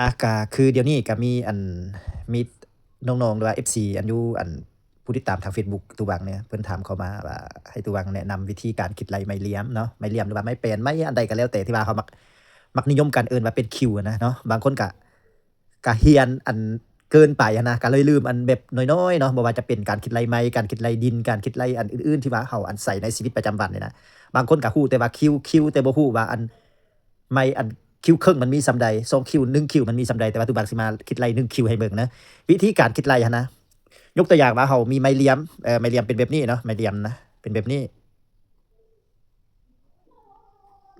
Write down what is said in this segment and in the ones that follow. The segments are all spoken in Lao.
ອາ ກະຄືດຽວນີ້ກະມີອັນ ມີນ້ອງໆ ຫຼືວ່າເອັຟຊີ ອັນຢູ່ອັນ ຜູ້ຕິດຕາມທາງເຟສບຸກຕູວັງນີ້ ເພິ່ນຖາມເຂົ້າມາວ່າ ໃຫ້ຕູວັງແນະນຳວິທີການຄິດໄລ່ໄມ້ຫຼຽມເນາະ ໄມ້ຫຼຽມ ຫຼືວ່າໄມ້ແປນ ໄມ້ອັນໃດກໍແລ້ວແຕ່ທີ່ວ່າເຮົາມັກ ມັກນິຍົມກັນເອີ້ນວ່າເປັນຄິວນະເນາະ ບາງຄົນກະ ກະຮຽນອັນເກີນໄປຫັ້ນນະ ກະເລີຍລືມອັນແບບນ້ອຍໆ ເນາະ ບໍ່ວ່າຈະເປັນການຄິດໄລ່ໄມ້ ການຄິດໄລ່ດິນ ການຄິດໄລ່ອັນອື່ນໆ ທີ່ວ່າເຮົາອັນໃຊ້ໃນຊີວິດປະຈຳວັນນີ້ນະ ບາງຄົນກະຮູ້ແຕ່ວ່າຄິວ ຄິວ ແຕ່ບໍ່ຮູ້ວ່າອັນ ໄມ້ອັນຄິວເຄິ່ງມັນມີສ່ຳໃດ ສອງຄິວ ໜຶ່ງຄິວມັນມີສ່ຳໃດ ແຕ່ວ່າຕູບັງຊິມາຄິດໄລ່ໜຶ່ງຄິວໃຫ້ເບິ່ງນະ ວິທີການຄິດໄລ່ຫັ້ນນະ ຍົກຕົວຢ່າງວ່າເຮົາມີໄມ້ຫຼຽມ ເອີ ໄມ້ຫຼຽມເປັນແບບນີ້ເນາະ ໄມ້ຫຼຽມນະ ເປັນແບບນີ້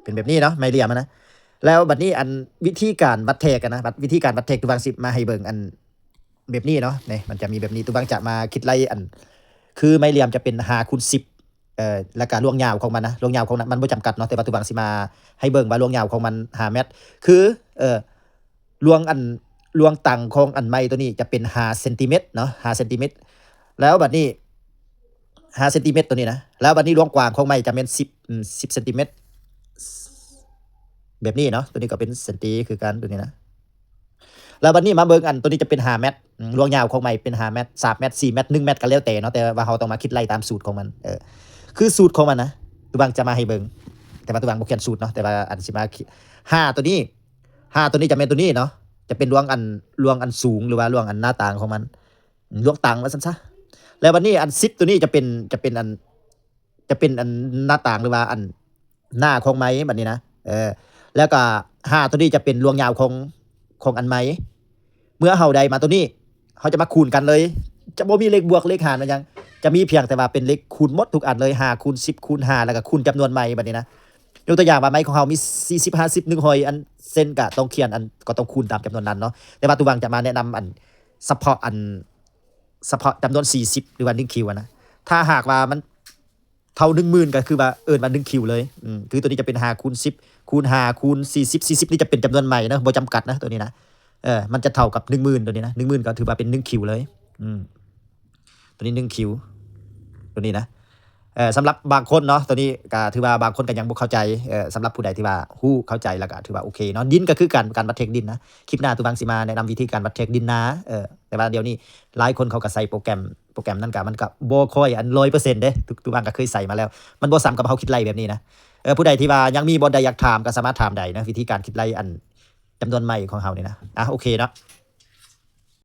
ເປັນແບບນີ້ເນາະ ໄມ້ຫຼຽມຫັ້ນນະ ແລ້ວບັດນີ້ອັນວິທີການວັດແທກຫັ້ນນະ ວິທີການວັດແທກ ຕູບັງຊິມາໃຫ້ເບິ່ງອັນ ແບບນີ້ເນາະ ນີ້ມັນຈະມີແບບນີ້ ຕູບັງຈະມາຄິດໄລ່ອັນ ຄືໄມ້ຫຼຽມຈະເປັນຫ້າຄູນສິບ ເອີ ແລ້ວກະລວງຍາວຂອງມັນນະ ລວງຍາວຂອງມັນ ມັນບໍ່ຈຳກັດເນາະ ແຕ່ວ່າຕູບັງຊິມາໃຫ້ເບິ່ງວ່າລວງຍາວຂອງມັນຫ້າແມັດ ຄື ເອີ ລວງອັນ ລວງຕັງຂອງອັນໄມ້ໂຕນີ້ຈະເປັນຫ້າເຊັນຕີແມັດເນາະ ຫ້າເຊັນຕີແມັດ ແລ້ວບັດນີ້ ຫ້າເຊັນຕີແມັດໂຕນີ້ນະ ແລ້ວບັດນີ້ລວງກວ້າງຂອງໄມ້ຈະແມ່ນສິບ ອືມ ສິບເຊັນຕີແມັດ ແບບນີ້ເນາະ ໂຕນີ້ກໍເປັນເຊັນຕີຄືກັນໂຕນີ້ນະ ແລ້ວບັດນີ້ມາເບິ່ງອັນໂຕນີ້ຈະເປັນຫ້າແມັດ ອືມ ລວງຍາວຂອງໄມ້ເປັນຫ້າແມັດ ສາມແມັດ ສີ່ແມັດ ໜຶ່ງແມັດ ກໍແລ້ວແຕ່ເນາະ ແຕ່ວ່າເຮົາຕ້ອງມາຄິດໄລ່ຕາມສູດຂອງມັນ ເອີ ຄືສູດຂອງມັນນະ ຕູບັງຈະມາໃຫ້ເບິ່ງ ແຕ່ວ່າຕູບັງບໍ່ຂຽນສູດເນາະ ແຕ່ວ່າອັນຊິມາ ຫ້າໂຕນີ້ ຫ້າໂຕນີ້ຈະແມ່ນໂຕນີ້ເນາະ ຈະເປັນລວງອັນ ລວງອັນສູງ ຫຼືວ່າລວງອັນໜ້າຕ່າງຂອງມັນ ລວງຕັງວ່າຊັ້ນຊະ ແລ້ວບັດນີ້ອັນສິບໂຕນີ້ຈະເປັນ ຈະເປັນອັນ ຈະເປັນອັນໜ້າຕ່າງ ຫຼືວ່າອັນໜ້າຂອງໄມ້ບັດນີ້ນະ ເອີ ແລ້ວກະຫ້າໂຕນີ້ຈະເປັນລວງຍາວຂອງ ຂອງອັນໄມ້ ເມື່ອເຮົາໄດ້ມາໂຕນີ້ ເຮົາຈະມາຄູນກັນເລີຍ ຈະບໍ່ມີເລກບວກເລກຫານຫຍັງ ຈະມີພຽງແຕ່ວ່າເປັນເລກຄູນໝົດທຸກອັນເລີຍ ຫ້າຄູນສິບຄູນຫ້າ ແລ້ວກະຄູນຈຳນວນໄມ້ບັດນີ້ນະ ຍົກຕົວຢ່າງວ່າໄມ້ຂອງເຮົາມີສີ່ສິບ ຫ້າສິບ ໜຶ່ງຮ້ອຍອັນເຊັ່ນ ກະຕ້ອງຂຽນອັນ ກໍຕ້ອງຄູນຕາມຈຳນວນນັ້ນເນາະ ແຕ່ວ່າຕູບັງຈະມາແນະນຳອັນ ສະເພາະອັນ ສະເພາະຈຳນວນສີ່ສິບ ຫຼືວ່າໜຶ່ງຄິວຫັ້ນນະ ຖ້າຫາກວ່າມັນເທົ່າໜຶ່ງໝື່ນ ກໍຄືວ່າເອີ້ນວ່າໜຶ່ງຄິວເລີຍ ອືມ ຄືໂຕນີ້ຈະເປັນຫ້າຄູນສິບ ຄູນຫ້າ ຄູນສີ່ສິບ ສີ່ສິບນີ້ຈະເປັນຈຳນວນໄມ້ເນາະ ບໍ່ຈຳກັດນະໂຕນີ້ນະ ເອີ ມັນຈະເທົ່າກັບໜຶ່ງໝື່ນໂຕນີ້ນະ ໜຶ່ງໝື່ນກໍຖືວ່າເປັນໜຶ່ງຄິວເລີຍ ອືມ ໂຕນີ້ໜຶ່ງຄິວ ໂຕນີ້ນະ ເອີ ສຳລັບບາງຄົນເນາະ ໂຕນີ້ກໍຖືວ່າບາງຄົນກໍຍັງບໍ່ເຂົ້າໃຈ ເອີ ສຳລັບຜູ້ໃດທີ່ວ່າຮູ້ເຂົ້າໃຈແລ້ວກໍຖືວ່າໂອເຄເນາະ ດິນກໍຄືກັນ ການວັດແທກດິນນະ ຄລິບໜ້າຕູບັງຊິມາແນະນຳວິທີການວັດແທກດິນນາ ເອີ ແຕ່ວ່າດຽວນີ້ຫຼາຍຄົນເຂົາກໍໃຊ້ໂປຣແກຣມ ໂປຣແກຣມນັ້ນກໍ ມັນກໍບໍ່ຄ່ອຍອັນຮ້ອຍເປີເຊັນເດ້ ທຸກ ທຸກອັນກໍເຄີຍໃຊ້ມາແລ້ວ ມັນບໍ່ສ່ຳກັບເຮົາຄິດໄລ່ແບບນີ້ນະ ເອີ ຜູ້ໃດທີ່ວ່າຍັງມີບ່ອນໃດຢາກຖາມກໍສາມາດຖາມໄດ້ນະ ວິທີການຄິດໄລ່ອັນ ຈຳນວນໄມ້ຂອງເຮົານີ້ນະ ອາ ໂອເຄເນາະ